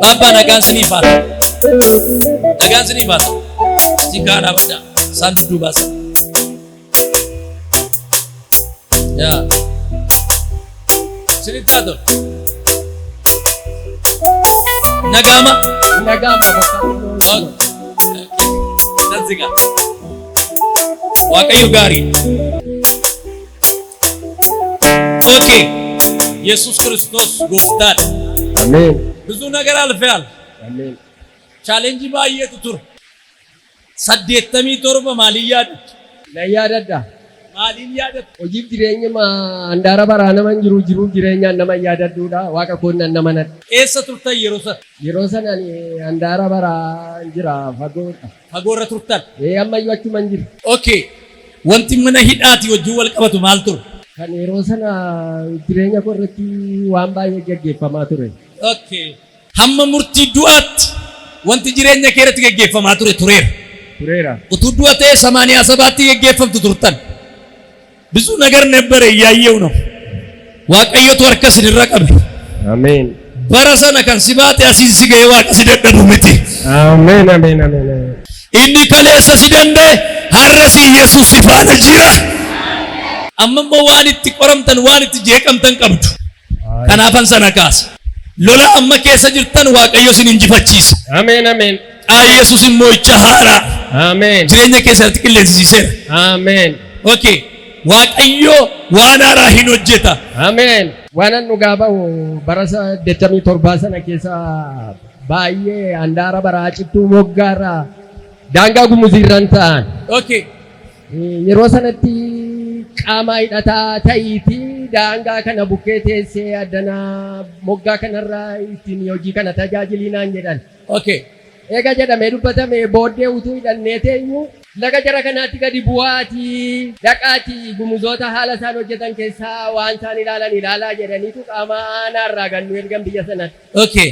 Baabbaa nagaan siniif haa ta'u. Nagaan siniif haa ta'u. Si kaa dhaabadhaa. Isaan dudduubaa sana. Yaa. Sinitti haa ta'u. Nagaama. Nagaama bakka. Nan sigaa. Waaqayyo gaarii. Okay. Yesus Kiristoos gooftaadha. Ameen. ብዙ ነገር አልፈሃል። Ameen. Challenge baay'eetu ture. 87 maaliin yaadattu? Nan yaadadha. Maaliin yaadattu? Hojiif jireenya handaara baraa nama hin jiru jiruuf jireenyaan nama hin yaadadhuudha. Waaqa koon nan nama nadha. Eessa turtan yeroo sana? Yeroo sana ani handaara baraa hin jira fagoodha. Fagoorra turtan. Ee ammayyuu achuma hin jiru. Okay. Wanti mana hidhaati wajjin wal qabatu maal ture? Kan yeroo sana jireenya koo irratti waan baay'ee gaggeeffamaa ture. Okay. Hamma murtii du'aatti wanti jireenya kee irratti gaggeeffamaa ture tureera. Tureera. Utuu du'a ta'e samaaniyaa sabaatti gaggeeffamtu turtan. ብዙ ነገር ነበረ እያየው ነው። Waaqayyotu harka isinirra qabe. Ameen. Bara sana kan si baate asiin si ga'e waaqa si dadhabu miti. Ameen ameen ameen. Ameen. Inni kaleessa si danda'e har'a si Yesuus si faana jira. Amma immoo waan itti qoramtan waan itti jeeqamtan qabdu. Kanaafan sana kaasa. Lola amma keessa jirtan Waaqayyo isin injifachiisa. Ameen ameen. Yesuus immoo icha haaraa Ameen. jireenya keessatti qilleensisiiseera. Ameen. Okay. Waaqayyo waan haaraa hin hojjeta. Ameen. Waan an dhugaa bahu bara 87 sana keessa baay'ee handaara baraa cittuu moggaarraa daangaa gumuziirran ta'an. Okay. Yeroo sanatti qaama hidhataa ta'iitii daangaa kana bukkee teessee addanaa moggaa kanarraa ittiin hojii kana tajaajilinaan jedhan. Okay. Eega jedhamee dubbatame booddee utuu hidhannee teenyu laga jara kanaatti gadi bu'aatii dhaqaatii gumuzoota haala isaan hojjetan keessaa waan isaan ilaalan ilaalaa jedhaniitu qaama aanaarraa gannu ergan biyya sanatti. Okay.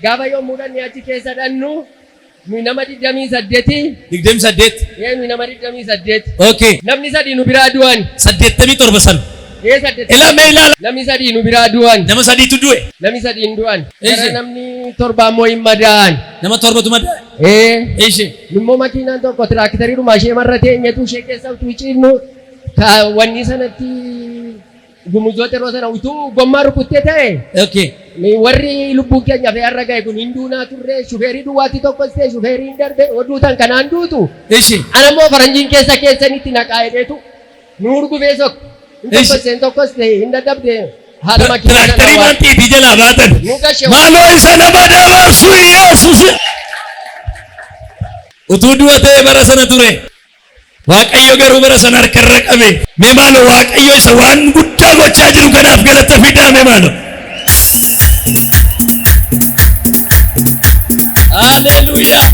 Gaafa yommuu dhanne achi keessa dhannu nuyi nama 28. 28. Ee nuyi nama 28. Okay. Namni sadii nu biraa du'an. 87 sana. Ee saddeet. Ilaa ilaala. Namni sadii nu biraa du'an. Nama sadiitu du'e. Namni sadii hin du'an. Gara Eessi. namni torba immoo hin madaa'an. Nama torbatu madaa'e. Ee. Eessi. Immoo makiinaan tokko tiraakitariidhuma ishee marra teenyetu ishee keessa utuu ciifnu ka wanni sanatti gumuzoota yeroo sana utuu gommaa rukuttee ta'e Okay. ni warri lubbuun keenya fe'ee har'a ga'e kun hin duunaa turre shufeerii duwwaatti tokkos ta'e shufeerii hin darbe oduutan kanaan duutu. Eessi. Ana immoo faranjiin keessa keessanitti naqaa jedheetu nu hurgufee sokku. Hin tokkos ta'e hin tokkos ta'e hin dadhabde haala makiinaa sana Tiraaktarii waan. waan xiitii jalaa baatan. Nu gashee Maaloo isa nama dabarsu Yesuus. Utuu du'a ta'e bara sana ture. Waaqayyo garuu bara sana harkarra qabe. Mee maaloo Waaqayyo isa waan guddaa gochaa jiru kanaaf galata fidaa mee maaloo. Haleluuyaa.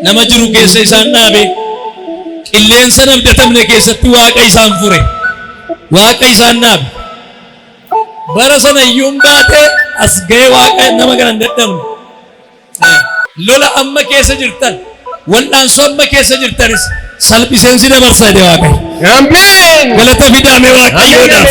Nama jiru keessa isaan dhaabe. Qilleensa abdatamne keessatti Waaqa isaan fure. Waaqa isaan dhaabe. Bara sana iyyuun baatee as ga'ee Waaqa nama kana hin dadhabne. Lola amma keessa jirtan, wal'aansoo amma keessa jirtanis salphiseensi dabarsa jedhe Waaqayyo. Ameen. Galata fidaame Waaqayyoodhaaf.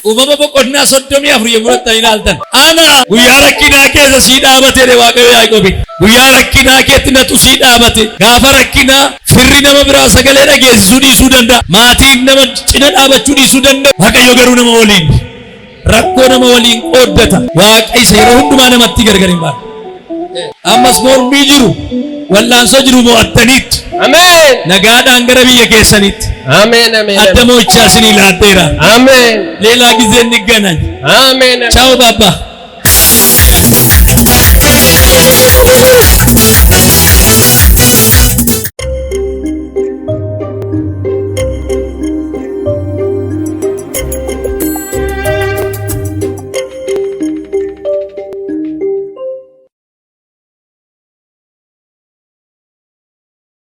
Uumama boqonnaa 34 yommuu dhaqxan ilaaltan. Ana guyyaa rakkinaa keessa sii dhaabate jedhe Waaqayyo Yaaqoobi. Guyyaa rakkinaa keetti natu sii dhaabate. Gaafa rakkinaa firri nama biraa sagalee dhageessisuu dhiisuu danda'a. Maatiin nama cina dhaabachuu dhiisuu danda'a. Waaqayyo garuu nama waliin rakkoo nama waliin qooddata. Waaqa isa yeroo hundumaa namatti gargar hin baane. Ammas mormii jiru wallaansoo jiru mo'attaniitti Ameen. nagaadhaan gara biyya keessanitti Ameen ameen. adda mo'ichaa isinii laadheera. Ameen. ሌላ ጊዜ እንገናኝ። Ameen. ቻው ባባ።